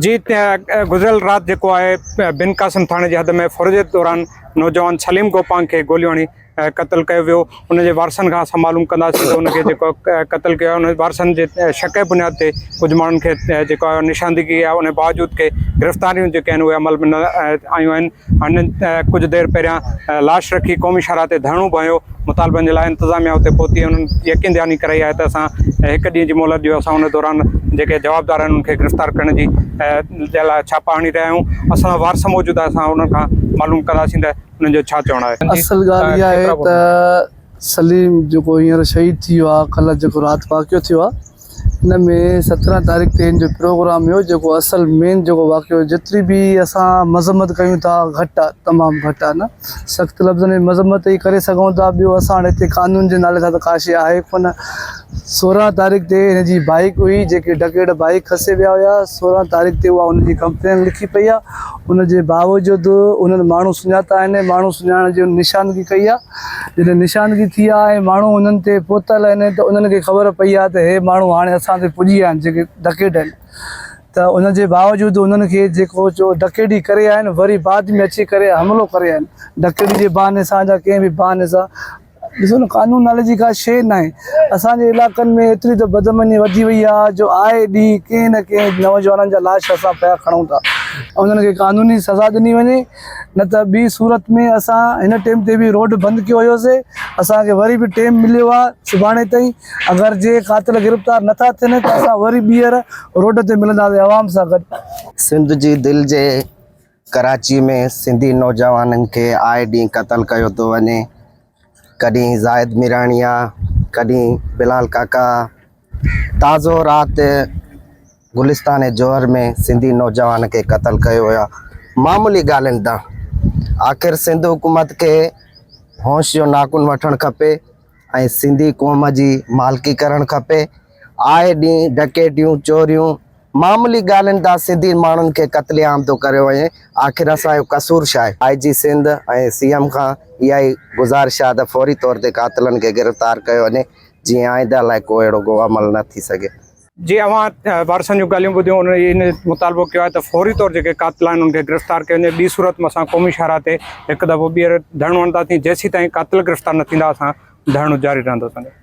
جي گذريل رات جيڪو آهي بن قاسم ٿاڻي جي حد ۾ ڦر جي دوران نوجوان سليم گوپانگ کي گوليون هڻي قتل ڪيو ويو ان جي وارثن کان اسان معلوم ڪنداسين ته ان کي جيڪو قتل ڪيو ان وارثن جي شڪ جي بنياد تي ڪجهه ماڻهن کي جيڪو آهي نشاندهي ڪئي آهي ان باوجود ڪي گرفتاريون جيڪي آهن اهي عمل ۾ نه آيون آهن هنن ڪجهه دير پهريان لاش رکي قومي شاهراهه تي ڌرڻو به هنيو، مطالبن جي لاء انتظاميا اتي پهتي ۽ انهن يقين دهاني ڪرائي آهي ته اسان هڪ ڏينهن جي مهلت ڏيو اسان ان دوران جيڪي جوابدار آهن انهن کي گرفتار ڪرڻ جي جي لاء ڇاپا هڻي رهيا آهيون، اسان سان وارث موجود آهي اسان انهن کان معلوم ڪنداسين ته انهن جو ڇا چوڻ آهي. اصل ڳالهه اها آهي ته سليم جيڪو هينئر شهيد ٿي ويو آهي ڪلهه جيڪو رات واقعو ٿيو آهي ان ۾ 17 تاريخ تي ان جو پروگرام هيو جيڪو اصل مين جيڪو واقعو جيتري به اسان مذمت ڪيون ٿا گهٽ آ تمام گهٽ آ نه سخت لفظن ۾ مذمت ئي ڪري سگهون ٿا ٻيو اسان وٽ هتي قانون جي نالي سان ته ڪا شي آهي ڪونه 16 تاريخ تي هن جي بائيڪ هئي جيڪي ڊڪيٽ بائيڪ کسي ويا هيا 16 تاريخ تي اها ان جي ڪمپلين لکي پئي آ ان جي باوجود انهن ماڻهو سڃاتا آهن ماڻهو سڃاڻڻ جي نشاندگي ڪئي آ جڏهن نشاندگي ٿي آ ۽ ماڻهو انهن تي پهتل آهن ته انهن کي خبر پئي آ ته هي ماڻهو هاڻي اسان تي پڄي ويا آهن جيڪي ڊڪيٽ آهن ته ان جي باوجود انهن کي جيڪو جو ڊڪيٽي ڪري آيا آهن وري بعد ۾ اچي ڪري حملو ڪري آيا آهن ڊڪيٽي جي بهاني سان يا ڪنهن به بهاني سان ڏسو نه قانون نالي جي ڪا شيء ناهي اسان جي علائقن ۾ ايتري ته بدامني وڌي وئي آ جو آئي ڏينهن ڪنهن نه ڪنهن نوجوانن جا لاش اسان پيا کڻون ٿا انهن کي قانوني سزا ڏني وڃي نه ته ٻي صورت ۾ اسان هن ٽيم تي به روڊ بند ڪيو هيوسي اسان کي وري به ٽيم مليو آ سڀاڻي تائين اگر جي قاتل گرفتار نٿا ٿين ته اسان وري ٻيهر روڊ تي ملنداسي عوام سان گڏ. سنڌ جي دل جي ڪراچي ۾ سنڌي نوجوانن کي آئي ڏينهن قتل ڪيو ٿو وڃي ڪڏهن زاهد ميراڻي آ ڪڏهن بلال ڪاڪا آ تازو رات گلستان جوهر ۾ سنڌي نوجوان کي قتل ڪيو ويو آهي معمولي ڳالهين تان آخر سنڌ حڪومت کي هوش جو ناخن وٺڻ کپي ۽ سنڌي قوم جي مالڪي ڪرڻ کپي آئي ڏينهن ڊڪيٽيون چوريون معمولي ڳالهين تان سنڌي ماڻهن کي قتل عام ٿو ڪريو وڃي آخر اسان جو قصور ڇا آهي آء جي سنڌ ۽ سي ايم کان اها ئي گذارش آهي ته فوري طور تي قاتلن کي گرفتار ڪيو وڃي جيئن آئنده لاء ڪو اهڙو ڪو عمل نه ٿي سگهي. جي اوهان وارثن جون ڳالهيون ٻڌيون انهن ان مطالبو ڪيو آهي ته فوري طور جيڪي قاتل آهن انهن کي گرفتار ڪيو وڃي ٻي صورت ۾ اسان قومي شاهراهه تي هڪ دفعو ٻيهر ڌرڻو هڻنداسين جيسيتائين قاتل گرفتار نه ٿيندا اسان ڌرڻو جاري رهندو اسان جو.